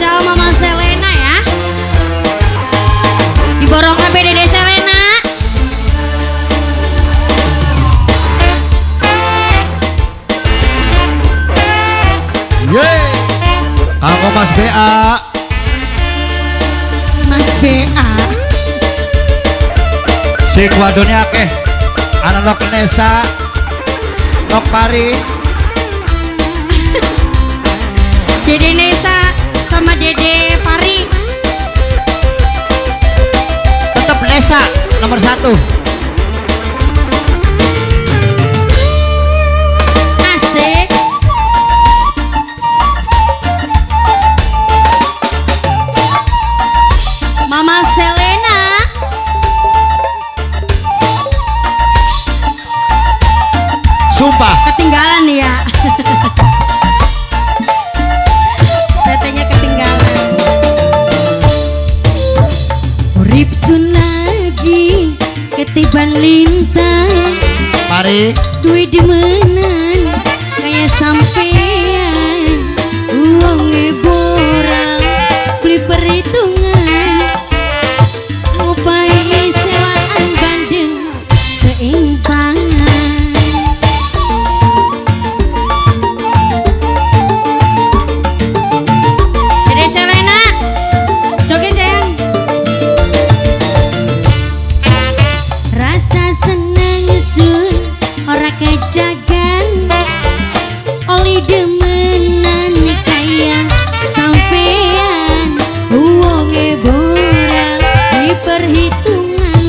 Spesial Mama Selena ya. Diborong kabeh Dede Selena. Yeay. Aku Mas BA. Mas BA. Sing wadone akeh. Ana nok Nesa, nok Pari. Dede Nesa sama Dede Pari. Tetep Nesa nomor 1. Asik. Mama Selena. Sumpah. Ketinggalan ya. Tetenya ketinggalan. Urip sun lagi ketiban lintang. Mari. Duit demenan kayak sampean. Uangnya borang beli perhitungan. Ngupai sewaan bandeng seimpangan. Dede Selena, joget sayang. Rasa seneng sun ora kejagan. Oli demenan kaya sampean. Wonge boral di perhitungan.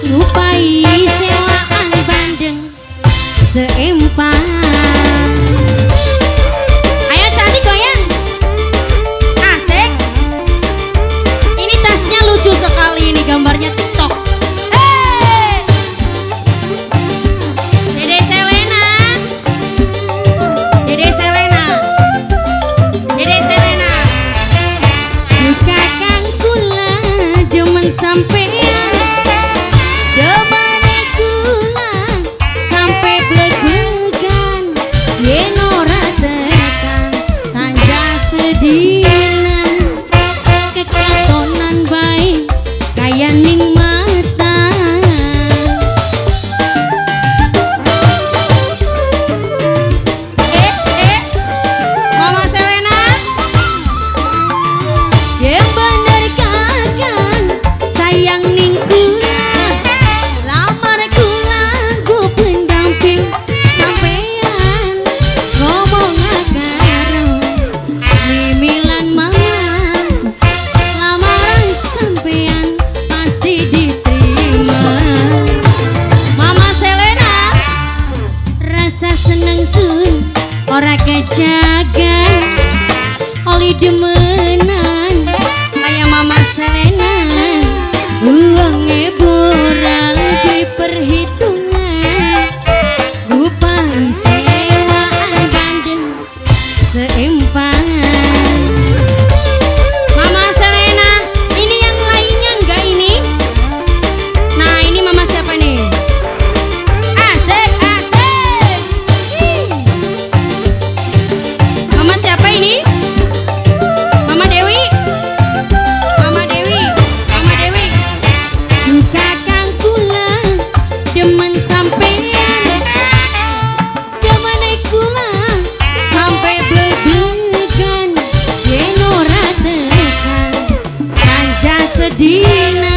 Ngupai sewaan bandeng seempan. Ayo cantik goyang. Asik. Ini tasnya lucu sekali, ini gambarnya TikTok. Hey! Dede Selena. Dede Selena. Dede Selena. Duka kang kula demen sampean. Demene kula sampe bleglegan. Yen ora tekan sanja sedina. Kekatonan bae kaya ning mata. Mama Selena. Yen bener kakang sayang ning kula. Lamar kula go pendamping sampean. Ngomong karo mimilan mama. Lamaran sampean pasti diterima. Mama Selena. Rasa seneng sun ora kejaga. Oli demenan kayak Mama Selena. Uangnya boral di perhitungan. Ngupai sewaan bandeng seempan. Mama Selena, ini yang lainnya enggak ini? Nah, ini mama siapa nih? Asik, asik. Mama siapa ini? Mama Dewi. Mama Dewi, Mama Dewi. Duka kang kula demen sampean. Demene kula sampe bleglegan. Yen ora tekan sanja sedina.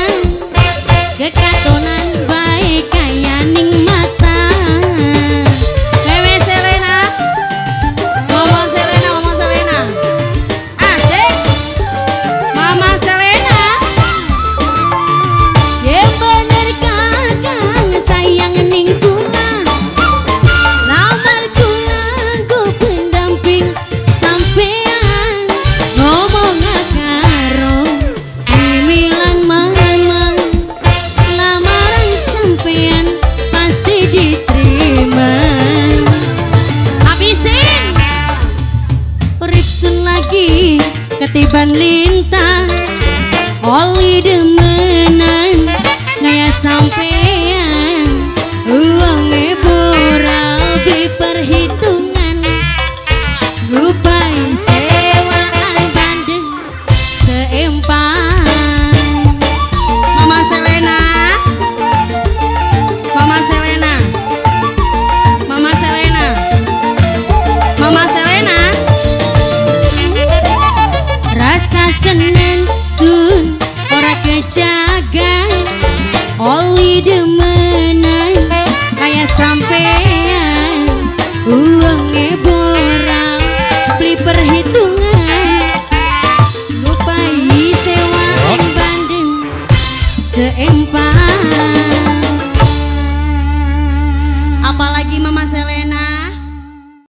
Kekatonan bae kaya ning mata. Meme Selena. Mama Selena, Mama Selena. Asik. Mama Selena. Yen bener kakang sayang ning kula. Lamar kula go pendamping sampean. Ngomong karo mimilan mama. Lamaran sampean pasti diterima. Habisin. Urip sun lagi ketiban lintang. Oli demenan ngaya sampean. Uangnya boral di perhitungan. Ngupai